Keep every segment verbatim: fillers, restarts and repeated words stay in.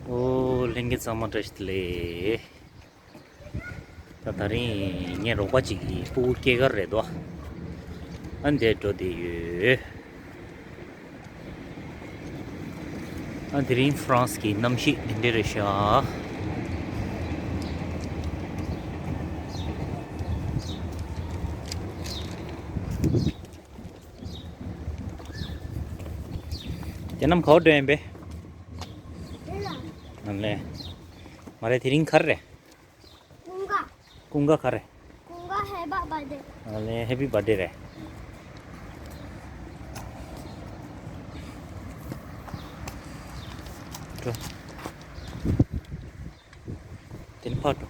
ཨོ་ལྷན་རྒྱས་ཚང་མ་བཀྲ་ཤིས་བདེ་ལེགས། ད་དེ་རིང་ངའི་རོགས་པ་གཅིག་གི་སྤུ་གུ་སྐྱེས་སྐར་རེད་དོ། ཨ་འདིར་འགྲོ་བསྡད་ཡོད། ཨ་དེ་རིང་ཧྥ་རན་སི་གི་གནམ་གཤིས་འདི་འདྲ་རེད་ཤག། དེ་ནམ་ག་པར་འགྲོ་ཡིན་པས། ཨ་ལེ། མ་རེད། དེ་རིང་ག་རེ་རེད། ཀུན་དགའ། ཀུན་དགའ་ག་རེ། ཀུན་དགའ་ཧེ་པི་བར་ཌེ། ཨ་ལེ་ཧེ་པི་བར་ཌེ་རེད། འགྲོ། དེ་ནས་ཕར་འགྲོ།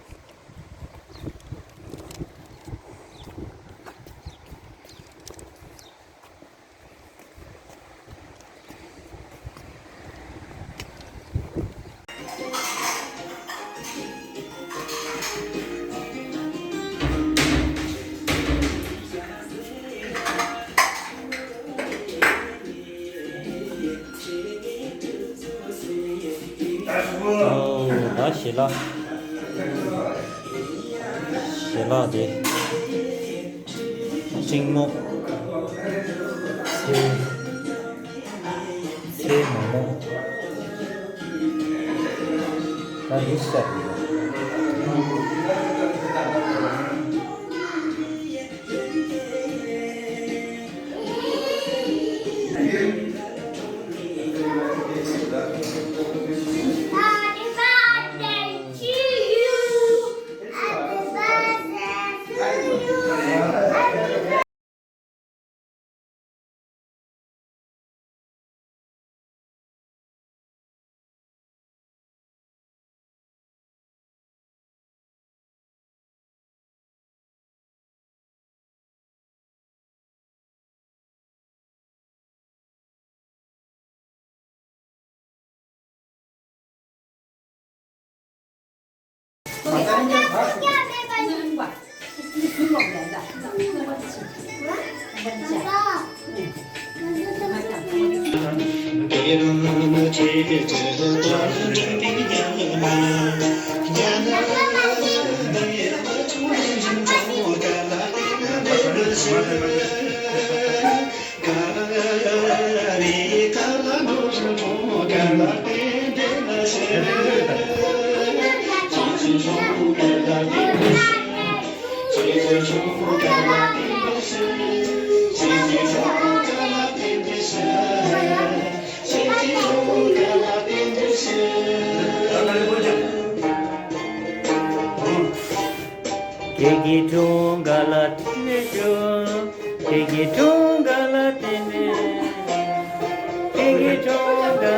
ཨོ་ད་ཞལ་ལག། ཞལ་ལག་དེ། ཤིང་མོ། ཚལ། ཚལ་མོག་མོག། ད་འདི་ཤ་དེ། ཁྱེད་ཀྱི་འཁྲུངས་སྐར་ལ་བཀྲ་ཤིས་བདེ་ལེགས་ཞུ། ཁྱེད་ཀྱི་འཁྲུངས་སྐར་ལ་བཀྲ་ཤིས་བདེ་ལེགས། ཁྱེད་ཀྱི་འཁྲུངས་སྐར་ལ་བཀྲ་ཤིས་བདེ་ལེགས།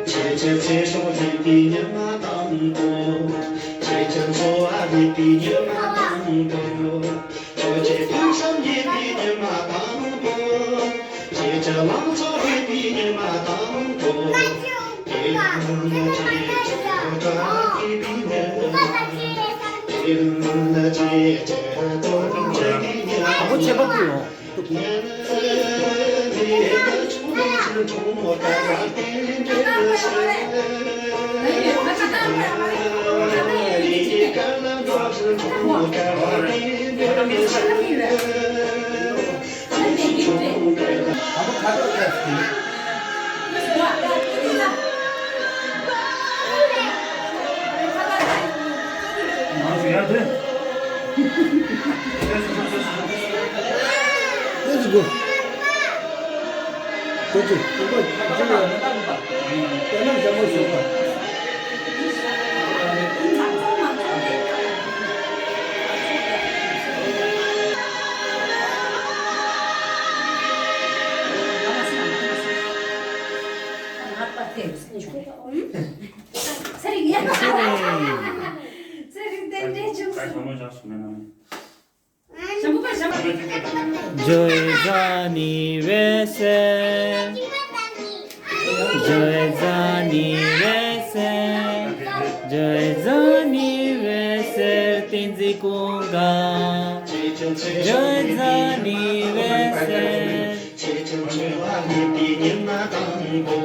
ཁྱེད་ཀྱི་ཚེ་སྲོག་ལེགས་པའི་ཉི་མ་དང་པོ། ཁྱེད་ཀྱི་འཚོ་བ་ལེགས་པའི་ཉི་མ་དང་པོ། ཁྱོད་ཀྱི་ཕུགས་བསམ་རྒྱས་པའི་ཉི་མ་དང་པོ། ཁྱེད་ཀྱི་ལང་ཚོ་རྒྱས་པའི་ཉི་མ་དང་པོ། དེ་རིང་ནི་ཁྱེད་ཀྱི་འཚོ་བ་རྒྱས་པའི་ཉི་མ། དེ་རིང་ནི་ཁྱེད་ཀྱི་དོན་དུ་བྱེད་པའི་ཉི་མ། དང་པོ་ཆད་པ་ཕུལ་ཡོང་། ཚེ་རིང་ཡ། ཚེ་རིང་རྟེན་འབྲེལ་བྱུང་སོང་། Joyeux anniversaire. Joyeux anniversaire. Joyeux anniversaire བསྟན་འཛིན་ཀུན་དགའ། Joyeux anniversaire. ཁྱེད་ཀྱི་འཚོ་བ་ལེགས་པའི་ཉི་མ་དང་པོ།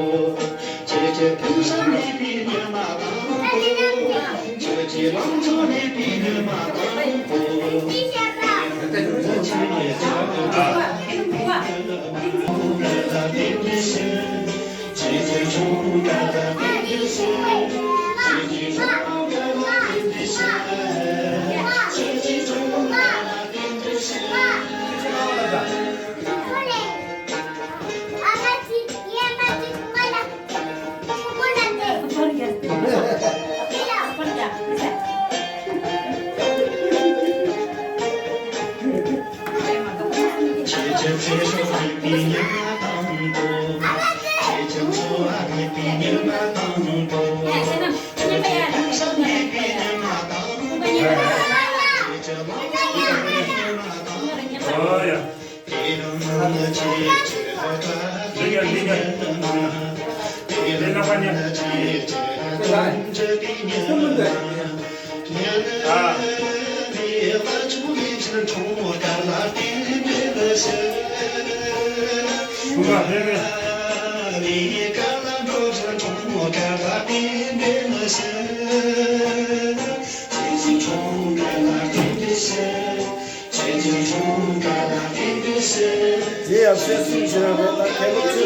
དེ་ཡང་སྲས་གསུམ་བྱེད་རང་རེད་ལ། མཁན་སློབ་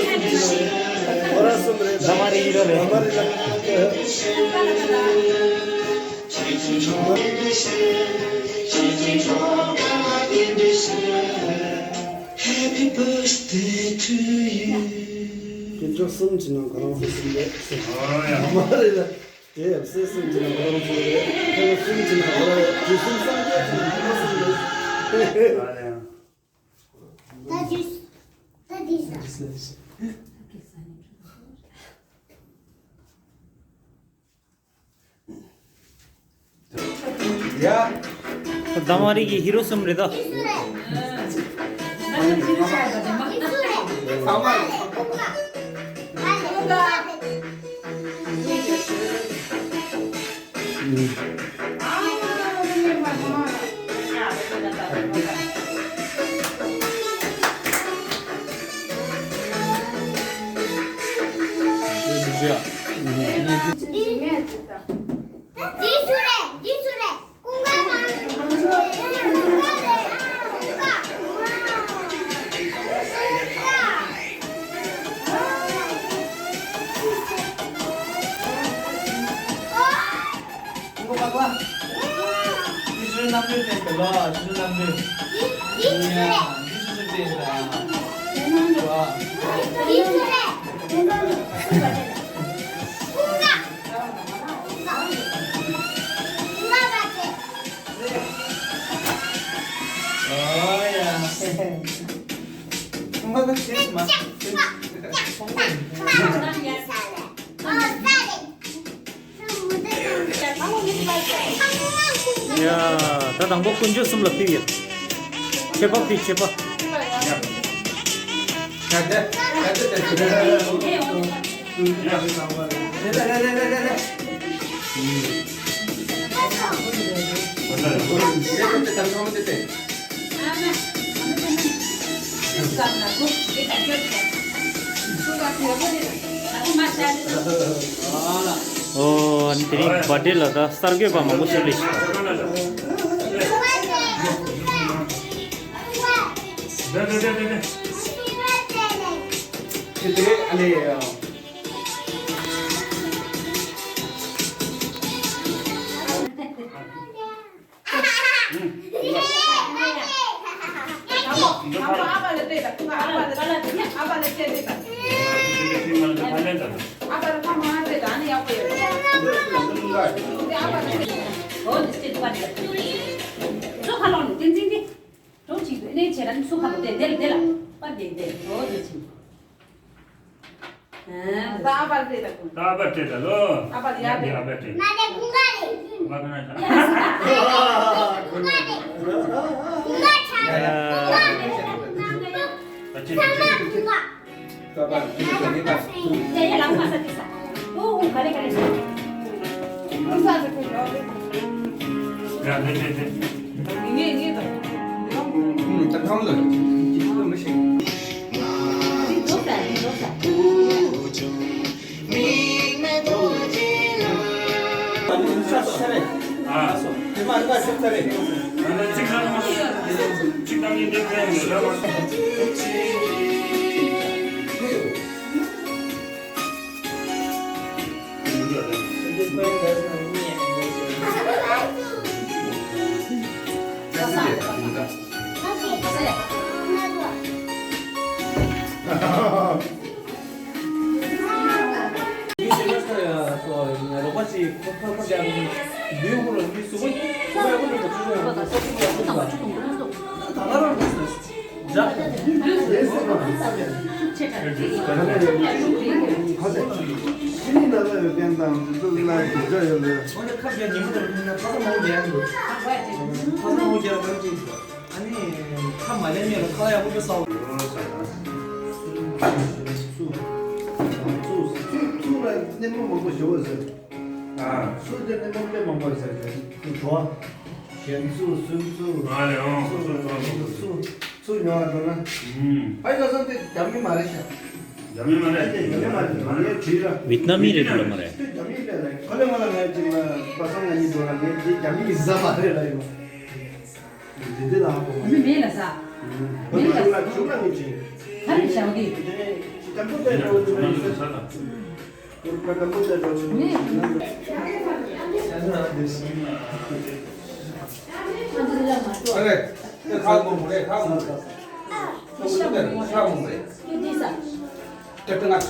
ཆོས་གསུམ་བྱེད་རང་རེད། ཁོ་རང་གསུམ་རེད། ད་མ་རེད། ཡིན་ར་རེད། ད་མ་རེད་ལ། Happy birthday to you. དཀོན་མཆོག་གསུམ་བྱེད་ན་ཁོ་རང་ཚོ་གསུམ་རེད། ཨོ་ཡ། ད་མ་རེད་ལ། དེ་ཡང་སྲས་གསུམ་གྱི་ནང་ཁོ་རང་ཚོ་རེད། ཁྱེད་ལ་གསུམ་གྱི་ནང་ཁོ་རང་དུས་གསུམ་སངས་རྒྱས་ཀྱི་ནང་ཁོ་རང་གསུམ་རེད། ད་དུས་ད་དུས་ས། ཡ། ད་མ་རིག་གི་ཧི་རོ་གསུམ་རེད་ད། འདི་སུ་རེད། འདི་སུ་རེད། ཀུན་དགའ་མ་རེད། ཀུན་དགའ་རེད། ཀུན་དགའ། ཀུན་དགའ་པགས་ལ། འདི་སུ་རེད། རྣམ་འགྲོས་བསྟན་པ་ལ། འདི་སུ་རེད། རྣམ་འགྲོས། འདི་སུ་རེད། འདི་སུ་རེད། འདི་སུ་རེད། ཀུན་དགའ་པགས་ལ། ཨོ་ཡ། ང་ལ་ཤེས་མ། ཡ། ད་དང་པོ་དཀོན་མཆོག་གསུམ་ལ་ཕུལ་ཡོད། མཆོད་པ་ཕུལ། མཆོད་པ། ཡ། ད་ད་ད་ད། ཨོ། ཨ་ནི་དེ་རིང་བར་ཐི་ཌེ་ལ་ད་གསར་འགོད་པ་མང་པོ་ཞིག་སླེབས་ཤག་ད་ཨ་པ་རེད་ད། ད་ཨ་པ་སྤྲད་ད་ལོ། ཨ་པ་ཡ་ཡ་དེ་ཨ་པ་སྤྲད། མ་རེད། ཁུང་ག་རེད། ཁུང་ག་རེད། ཁུང་ག་ཆ་རེད། ཁུང་ག་རེད། ད་ཅི་ད་ཅི། ཁུང་ག་ད་ཨ་པ་སྤྲད་ད་ལོ། ཡ་ཡ་ལ་ཁུང་ག་ས་ཅི་ས། ཨོ་ཨོ་ག་རེ་ག་རེ་ས། ཁུང་ག་ས་ཁུང་ག་རེ། ཡ་དེ་དེ་དེ། ངེས་ངེས་ད། ད་ཁམ་ལ་ཅི་ལ་མི་ཤེས། འདི་འགྲོ་ས་འདི་འགྲོ་ས། ཨ་ནི་ མི་ཞེ་ལ་ས་ཡ་སོ་རོགས་པ་ཅིག་ཁོ་ཁོ་ཁོ་རྒྱ་མི་འདུལ་ཁོ་ལ་མི་སུ་ཁོ་ཁོ་ཡ་ཁོ་ལ་ཁོ་ཁོ་ཡ་ཁོ་ལ་ཁོ་ཁོ་ཡ་ཁོ་ལ་ད་ད་ར་ར་ས་ཇ། ཁོ་ལ་ཁ་བྱས་ཉིན་མོ་དང་ཁ་ས་མང་རྒྱ་ཡོད། ཁ་ས་མང་རྒྱ་ག་རེ་ཅིག་ཨ་ནི་ཁ་མ་ལེན་ཉེ་ལ་ཁ་ཡག་པོ་དཔེ་ཟ་བ། ཚུ་ཚུ་ཚུ་ཚུ་ལ་སྣེ་མོ་མང་པོ་ཞེ་པོ་ཟེར། ཨ། ཚུ་དེ་སྣེ་མོ་དཔེ་མང་པོ་ཟེར་ཟེར། ཚུ་བྲོ་བ། ཞན་ཚུ་སུན་ཚུ། ཨ་ལེ་ཨང་ཚུ་ཚུ་ཚུ་ཚུ་ཚུ་ཉོ་བ་འགྲོ་ན། ཨུམ། ཕ་གི་ལ་སོང་དེ་རྒྱ་མི་མ་རེད་ཤག་རྒྱ་མི་མ་རེད། ཨ་དེ་རྒྱ་མི་མ་རེད། ང་ངས་བྲིས་ར། ཝེད་ནམ་མི་རེད་འདུག་ལ་མ་རེད། དེ་རྒྱ་མི་རེད་ལ། ཁོ་ལས་ང་ལ་ང་ཅིག་ལ་པ་སངས་ང་གཉིས་འགྲོ་ལ་ངས་དེ་རྒྱ་མི་ཡིན་ས་མ་རེད་ལ་ཡིན། འདི་འདི་ལ་ཧ་གོ་མ་མི་མེད་ལ་ས། མེད་ལ་ས། ཁྱོད་ལ་ཁྱོད་ལ་མི་བྱེད། ཧ་ལས་བྱ་བ་གི། དེ་ནས་དམ་པོ་དཔེ་འགྲོ་འདི་ལ་ཡིན་ས། དམ་པོ་དཔེ་འགྲོ་འདི་ལ་ཡིན་ས། ཨ་རེ། ཁ་མོ་མོ་རེ། ཁ་མོ་མོ་རེ། ཁ་མོ་མོ་རེ། ཏེ་ཏེ་ང་།